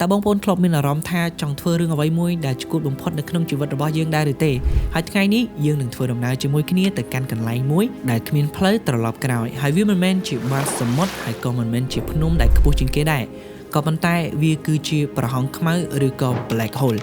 តើបងប្អូនធ្លាប់មានអារម្មណ៍ថាចង់ធ្វើរឿងអ្វីមួយដែលឆ្កួតបំផុតនៅក្នុងជីវិតរបស់យើងដែរឬទេហើយថ្ងៃនេះយើងនឹងធ្វើដំណើរជាមួយគ្នាទៅកាន់កន្លែងមួយដែលគ្មានផ្លូវត្រឡប់ក្រោយហើយវាមិនមែនជាបាតសមុទ្រហើយក៏មិនមែនជាភ្នំដែលខ្ពស់ជាងគេដែរក៏ប៉ុន្តែវាគឺជាប្រហោងខ្មៅឬក៏ black hole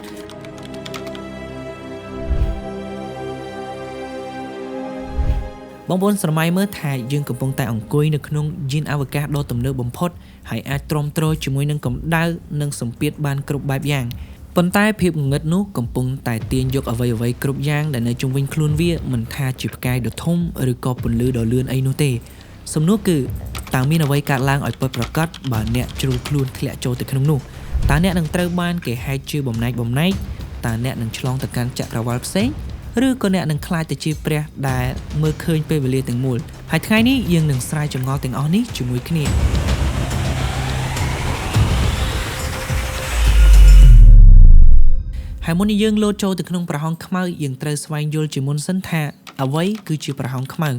បងប្អូនស្រមៃមើលថាយើងកំពុងតែអង្គុយនៅក្នុងយានអវកាសដ៏ទំនើបបំផុតហើយអាចទ្រាំទ្រជាមួយនឹងកម្ដៅនិងសម្ពាធបានគ្រប់បែបយ៉ាងប៉ុន្តែភាពងងឹតនោះកំពុងតែទាញយកអ្វីៗគ្រប់យ៉ាងដែលនៅជុំវិញខ្លួនវាមិនថាជាផ្កាយដ៏ធំឬក៏ពន្លឺដ៏លឿនអីនោះទេសំណួរគឺតើមានអ្វីកើតឡើងឲ្យពិតប្រាកដបើអ្នកជ្រុលខ្លួនធ្លាក់ចូលទៅក្នុងនោះតើអ្នកនឹងត្រូវបានគេហែកជាបំណែកតើអ្នកនឹងឆ្លងទៅកាន់ចក្រវាលផ្សេងឬក៏អ្នកនឹងក្លាយទៅជាព្រះដែលមើលឃើញពេលវេលាទាំងមូលហើយថ្ងៃនេះយើងនឹងស្រាយចម្ងល់ទាំងអស់នេះជាមួយគ្នាហើយមុននេះយើងលោតចូលទៅក្នុងប្រហោងខ្មៅយើងត្រូវស្វែងយល់ជាមុនសិនថាអ្វីគឺជាប្រហោងខ្មៅ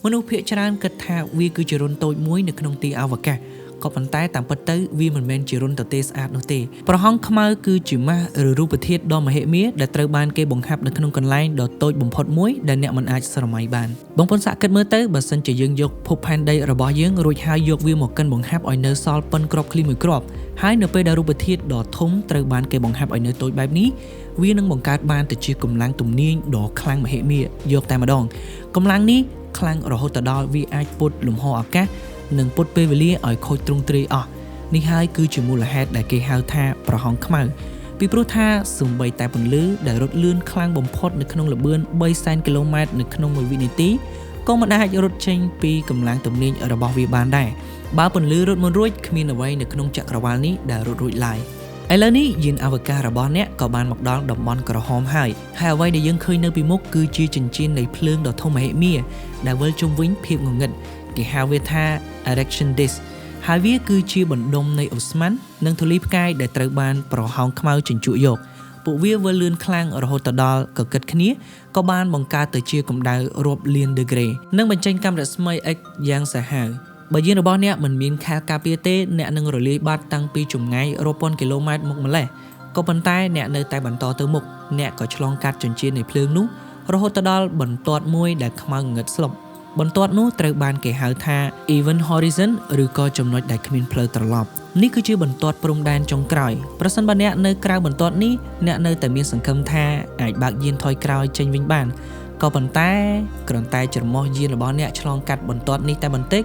មនុស្សភាគច្រើនគិតថាវាគឺជារន្ធតូចមួយនៅក្នុងទីអវកាសក៏ប៉ុន្តែតាមពិតទៅវាមិនមែនជារន្ធទទេស្អាតនោះទេប្រហោងខ្មៅគឺជាម៉ាស់ឬរូបធាតុដ៏មហិមាដែលត្រូវបានគេបង្ហាប់នៅក្នុងកន្លែងដ៏តូចបំផុតមួយដែលអ្នកមិនអាចស្រមៃបានបងប្អូនសាកគិតមើលទៅបើសិនជាយើងយកភពផែនដីរបស់យើងរួចហើយយកវាមកកិនបង្ហាប់ឲ្យនៅសល់ប៉ុនគ្រាប់ឃ្លីមួយគ្រាប់ហើយនៅពេលដែលរូបធាតុដ៏ធំត្រូវបានគេបង្ហាប់ឲ្យនៅតូចបែបនេះវានឹងបង្កើតបានទៅជាកម្លាំងទំនាញដ៏ខ្លាំងមហិមាយកតែម្ដងកម្លាំងនេះខ្លាំងរហូតដល់វាអាចពត់លំហអាកាសនិងពត់ពេលវេលាឲ្យខូចទ្រង់ទ្រាយអស់នេះហើយគឺជាមូលហេតុដែលគេហៅថាប្រហោងខ្មៅពីព្រោះថាសូម្បីតែពន្លឺដែលរត់លឿនខ្លាំងបំផុតនៅក្នុងល្បឿន300,000គីឡូម៉ែត្រនៅក្នុងមួយវិនាទីក៏មិនអាចរត់ចេញពីកម្លាំងទំនាញរបស់វាបានដែរបើពន្លឺរត់មិនរួចគ្មានអ្វីនៅក្នុងចក្រវាលនេះដែលរត់រួចឡើយឥឡូវនេះយានអវកាសរបស់អ្នកក៏បានមកដល់តំបន់ក្រហមហើយហើយអ្វីដែលយើងឃើញនៅពីមុខគឺជាចិញ្ចៀននៃភ្លើងដ៏ធំមហិមាដែលវិលជុំវិញភាពងងឹតគេហៅវាថា Erection Disk ហើយវាគឺជាបណ្ដុំនៃអូស្មန်និងធូលីផ្កាយដែលត្រូវបានប្រហោងខ្មៅជញ្ជក់យកពួកវាវិលលឿនខ្លាំងរហូតដល់កកិតគ្នាក៏បានបង្កើតទៅជាកម្ដៅរាប់លានដឺក្រេនិងបញ្ចេញកាំរស្មី X យ៉ាងសាហាវបើយានរបស់អ្នកមិនមានខែលការពារទេអ្នកនឹងរលាយបាត់តាំងពីចម្ងាយរាប់ពាន់គីឡូម៉ែត្រមកម្លេះក៏ប៉ុន្តែអ្នកនៅតែបន្តទៅមុខអ្នកក៏ឆ្លងកាត់ចិញ្ចៀននៃភ្លើងនោះរហូតដល់បន្ទាត់មួយដែលខ្មៅងងឹតស្លុបបន្ទាត់នោះត្រូវបានគេហៅថា Event Horizon ឬក៏ចំណុចដែលគ្មានផ្លូវត្រឡប់នេះគឺជាបន្ទាត់ព្រំដែនចុងក្រោយប្រសិនបើអ្នកនៅក្រៅបន្ទាត់នេះអ្នកនៅតែមានសង្ឃឹមថាអាចបើកយានថយក្រោយចេញវិញបានក៏ប៉ុន្តែគ្រាន់តែច្រមុះយានរបស់អ្នកឆ្លងកាត់បន្ទាត់នេះតែបន្តិច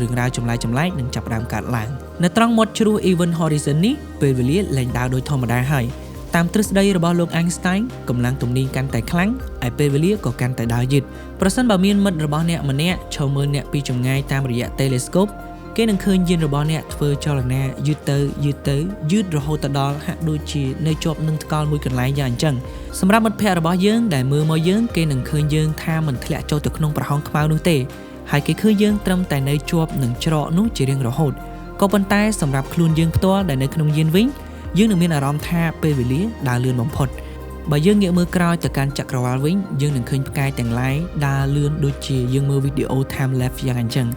រឿងរ៉ាវចម្លែកៗនឹងចាប់ផ្ដើមកើតឡើងនៅត្រង់មាត់ជ្រោះ Event Horizon នេះពេលវេលាលែងដើរដោយធម្មតាហើយតាមទ្រឹស្ដីរបស់លោក Einstein កម្លាំងទំនាញកាន់តែខ្លាំងឯពេលវេលាក៏កាន់តែដើរយឺតប្រសិនបើមានមិត្តរបស់អ្នកម្នាក់ឈរមើលអ្នកពីចម្ងាយតាមរយៈ Telescope គេនឹងឃើញយានរបស់អ្នកធ្វើចលនាយឺតទៅយឺតទៅយឺតរហូតដល់ហាក់ដូចជានៅជាប់នឹងថ្កល់មួយកន្លែងយ៉ាងអញ្ចឹងសម្រាប់មិត្តភ័ក្តិរបស់យើងដែលមើលមកយើងគេនឹងឃើញយើងថាមិនធ្លាក់ចូលទៅក្នុងប្រហោងខ្មៅនោះទេហើយគេឃើញយើងត្រឹមតែនៅជាប់នឹងច្រកនោះជារៀងរហូតក៏ប៉ុន្តែសម្រាប់ខ្លួនយើងផ្ទាល់ដែលនៅក្នុងយានវិញយើងនឹងមានអារម្មណ៍ថាពេលវេលាដើរលឿនបំផុតបើយើងងាកមើលក្រោយទៅកាន់ចក្រវាលវិញយើងនឹងឃើញផ្កាយទាំងឡាយដើរលឿនដូចជាយើងមើលវីដេអូ time lapse យ៉ាងអញ្ចឹង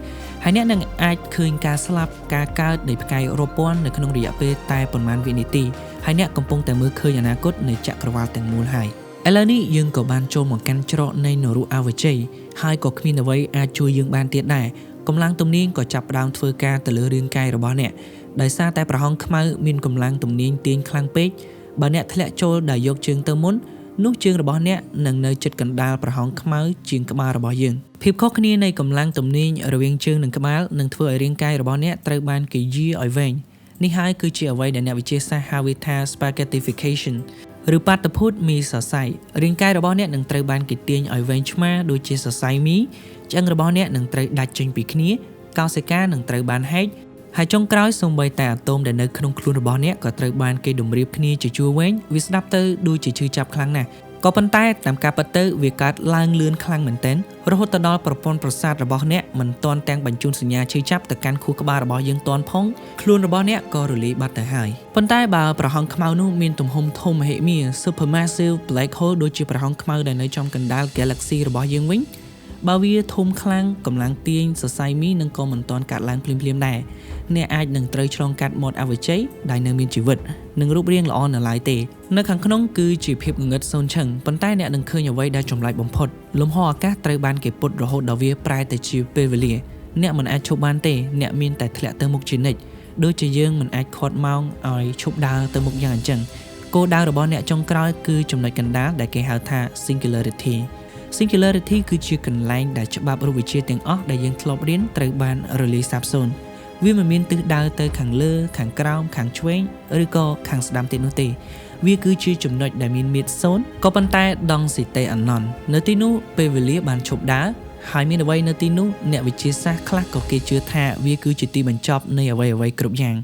ហើយអ្នកនឹងអាចឃើញការស្លាប់ការកើតនៃផ្កាយរាប់ពាន់នៅក្នុងរយៈពេលតែប៉ុន្មានវិនាទីហើយអ្នកកំពុងតែមើលឃើញអនាគតនៃចក្រវាលទាំងមូលហើយឥឡូវនេះយើងក៏បានចូលមកកាន់ច្រកនៃនរកអវជ័យហើយក៏គ្មានអ្វីអាចជួយយើងបានទៀតដែរកម្លាំងទំនាញក៏ចាប់ផ្ដើមធ្វើការទៅលើរាងកាយរបស់អ្នកដោយសារតែប្រហោងខ្មៅមានកម្លាំងទំនាញទាញខ្លាំងពេកបើអ្នកធ្លាក់ចូលដោយយកជើងទៅមុននោះជើងរបស់អ្នកនឹងនៅជិតកណ្ដាលប្រហោងខ្មៅជាងក្បាលរបស់យើងភាពខុសគ្នានៃកម្លាំងទំនាញរវាងជើងនិងក្បាលនឹងធ្វើឲ្យរាងកាយរបស់អ្នកត្រូវបានគេយាឲ្យវែងនេះហើយគឺជាអ្វីដែលអ្នកវិទ្យាសាស្ត្រហៅវាថា spaghettification ឬបាតុភូតមីសរសៃរាងកាយរបស់អ្នកនឹងត្រូវបានគេទាញឲ្យវែងឆ្មាដូចជាសរសៃមីឆ្អឹងរបស់អ្នកនឹងត្រូវដាច់ចេញពីគ្នាកោសិកានឹងត្រូវបានហែកហើយចុងក្រោយសូម្បីតែអាតូមដែលនៅក្នុងខ្លួនរបស់អ្នកក៏ត្រូវបានគេតម្រៀបគ្នាជាជួរវែងវាស្ដាប់ទៅដូចជាឈឺចាប់ខ្លាំងណាស់ក៏ប៉ុន្តែតាមការពិតទៅវាកើតឡើងលឿនខ្លាំងមែនទែនរហូតទៅដល់ប្រព័ន្ធប្រសាទរបស់អ្នកមិនទាន់ទាំងបញ្ជូនសញ្ញាឈឺចាប់ទៅកាន់ខួរក្បាលរបស់យើងទាន់ផងខ្លួនរបស់អ្នកក៏រលាយបាត់ទៅហើយប៉ុន្តែបើប្រហោងខ្មៅនោះមានទំហំធំមហិមា Supermassive Black Hole ដូចជាប្រហោងខ្មៅដែលនៅចំកណ្ដាល Galaxy របស់យើងវិញ បើវាធំខ្លាំងកម្លាំងទាញសរសៃមីនឹងក៏មិនទាន់កាត់ឡើងភ្លាមៗដែរអ្នកអាចនឹងត្រូវឆ្លងកាត់មាត់អវិជ័យដែលនៅមានជីវិតនិងរូបរាងល្អនៅឡើយទេនៅខាងក្នុងគឺជាភាពងងឹតសូន្យឈឹងប៉ុន្តែអ្នកនឹងឃើញអ្វីដែលចម្លែកបំផុតលំហអាកាសត្រូវបានគេពត់រហូតដល់វាប្រែទៅជាពេលវេលាអ្នកមិនអាចឈប់បានទេអ្នកមានតែធ្លាក់ទៅមុខជានិច្ចដូចជាយើងមិនអាចខាត់ម៉ោងឲ្យឈប់ដើរទៅមុខយ៉ាងអញ្ចឹងគោលដៅរបស់អ្នកចុងក្រោយគឺចំណុចកណ្ដាលដែលគេហៅថា Singularity Singularity គឺជាកន្លែងដែលច្បាប់រូបវិទ្យាទាំងអស់ដែលយើងធ្លាប់រៀនត្រូវបានរលាយសាបសូន្យវាមិនមានទិសដៅទៅខាងលើខាងក្រោមខាងឆ្វេងឬក៏ខាងស្ដាំទៀតនោះទេវាគឺជាចំណុចដែលមានមាឌសូន្យក៏ប៉ុន្តែដង់ស៊ីតេអណន្តនៅទីនោះពេលវេលាបានឈប់ដើរហើយមានអ្វីនៅទីនោះអ្នកវិទ្យាសាស្ត្រខ្លះក៏គេជឿថាវាគឺជាទីបញ្ចប់នៃអ្វីៗគ្រប់យ៉ាង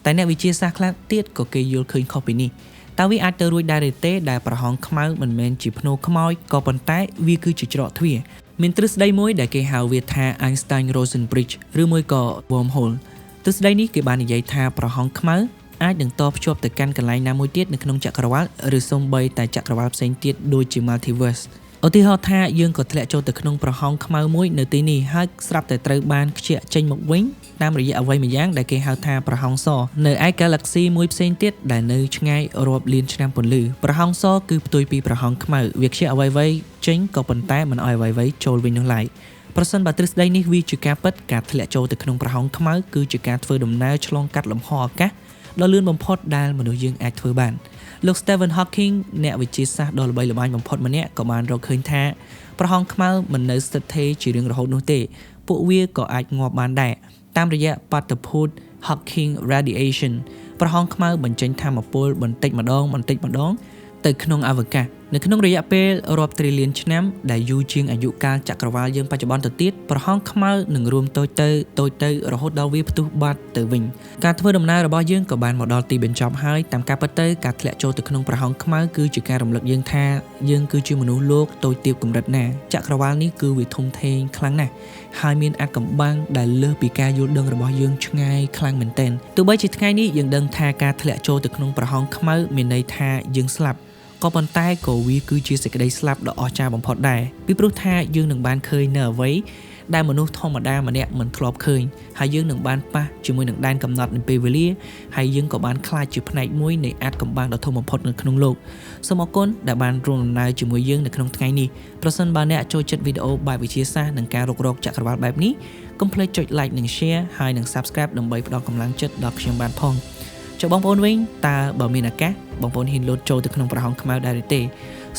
តែអ្នកវិទ្យាសាស្ត្រខ្លះទៀតក៏គេយល់ឃើញខុសពីនេះតើវាអាចទៅរួចដែរឬទេដែលប្រហោងខ្មៅមិនមែនជាភ្នូខ្មោចក៏ប៉ុន្តែវាគឺជាច្រកទ្វារមានទ្រឹស្ដីមួយដែលគេហៅវាថា Einstein Rosen Bridge ឬមួយក៏ Wormhole ទ្រឹស្ដីនេះគេបាននិយាយថាប្រហោងខ្មៅអាចនឹងតភ្ជាប់ទៅកាន់កន្លែងណាមួយទៀតនៅក្នុងចក្រវាឡឬសូម្បីតែចក្រវាឡផ្សេងទៀតដូចជា Multiverse ឧទាហរណ៍ថាយើងក៏ធ្លាក់ចូលទៅក្នុងប្រហោងខ្មៅមួយនៅទីនេះហើយស្រាប់តែត្រូវបានខ្ជាក់ចេញមកវិញតាមរយៈអ្វីម្យ៉ាងដែលគេហៅថាប្រហោងសនៅឯ Galaxy មួយផ្សេងទៀតដែលនៅឆ្ងាយរាប់លានឆ្នាំពន្លឺប្រហោងសគឺផ្ទុយពីប្រហោងខ្មៅវាខ្ជាក់អ្វីៗចេញក៏ប៉ុន្តែមិនឲ្យអ្វីៗចូលវិញនោះឡើយប្រសិនបើទ្រឹស្ដីនេះវាជាការពិតការធ្លាក់ចូលទៅក្នុងប្រហោងខ្មៅគឺជាការធ្វើដំណើរឆ្លងកាត់លំហអាកាសដ៏លឿនបំផុតដែលមនុស្សយើងអាចធ្វើបានលោក Stephen Hawking អ្នកវិទ្យាសាស្ត្រដ៏ល្បីល្បាញបំផុតម្នាក់ក៏បានរកឃើញថាប្រហោងខ្មៅមិននៅស្ថិតស្ថេរជារៀងរហូតនោះទេពួកវាក៏អាចងាប់បានដែរតាមរយៈបាតុភូត Hawking radiation ប្រហោងខ្មៅបញ្ចេញថាមពលបន្តិចម្ដងបន្តិចម្ដងទៅក្នុងអវកាសនៅក្នុងរយៈពេលរាប់ទ្រីលានឆ្នាំដែលយូរជាងអាយុកាលចក្រវាលយើងបច្ចុប្បន្នទៅទៀតប្រហោងខ្មៅនឹងរួមតូចទៅតូចទៅរហូតដល់វាផ្ទុះបាត់ទៅវិញការធ្វើដំណើររបស់យើងក៏បានមកដល់ទីបញ្ចប់ហើយតាមការពិតទៅការធ្លាក់ចូលទៅក្នុងប្រហោងខ្មៅគឺជាការរំលឹកយើងថាយើងគឺជាមនុស្សលោកតូចទាបកម្រិតណាចក្រវាលនេះគឺវាធំធេងខ្លាំងណាស់ហើយមានអាថ៌កំបាំងដែលលើសពីការយល់ដឹងរបស់យើងឆ្ងាយខ្លាំងមែនទែនទោះបីជាថ្ងៃនេះយើងដឹងថាការធ្លាក់ចូលទៅក្នុងប្រហោងខ្មៅមានន័យថាយើងស្លាប់ក៏ប៉ុន្តែក៏វាគឺជាសេចក្តីស្លាប់ដ៏អស្ចារ្យបំផុតដែរពីព្រោះថាយើងនឹងបានឃើញនៅអ្វីដែលមនុស្សធម្មតាម្នាក់មិនធ្លាប់ឃើញហើយយើងនឹងបានប៉ះជាមួយនឹងដែនកំណត់នៃពេលវេលាហើយយើងក៏បានក្លាយជាផ្នែកមួយនៃអាថ៌កំបាំងដ៏ធំបំផុតនៅក្នុងលោកសូមអរគុណដែលបានរួមដំណើរជាមួយយើងនៅក្នុងថ្ងៃនេះប្រសិនបើអ្នកចូលចិត្តវីដេអូបែបវិទ្យាសាស្ត្រនិងការរុករកចក្រវាឡបែបនេះកុំភ្លេចចុច Like និង Share ហើយនិង Subscribe ដើម្បីផ្ដល់កម្លាំងចិត្តដល់ខ្ញុំបានផងចុះបងប្អូនវិញតើបើមានឱកាសបងប្អូនហ៊ានលោតចូលទៅក្នុងប្រហោងខ្មៅដែរឬទេ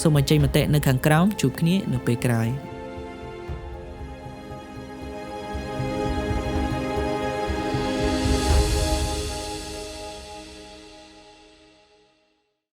សូមបញ្ចេញមតិនៅខាងក្រោមជួបគ្នានៅពេលក្រោយ។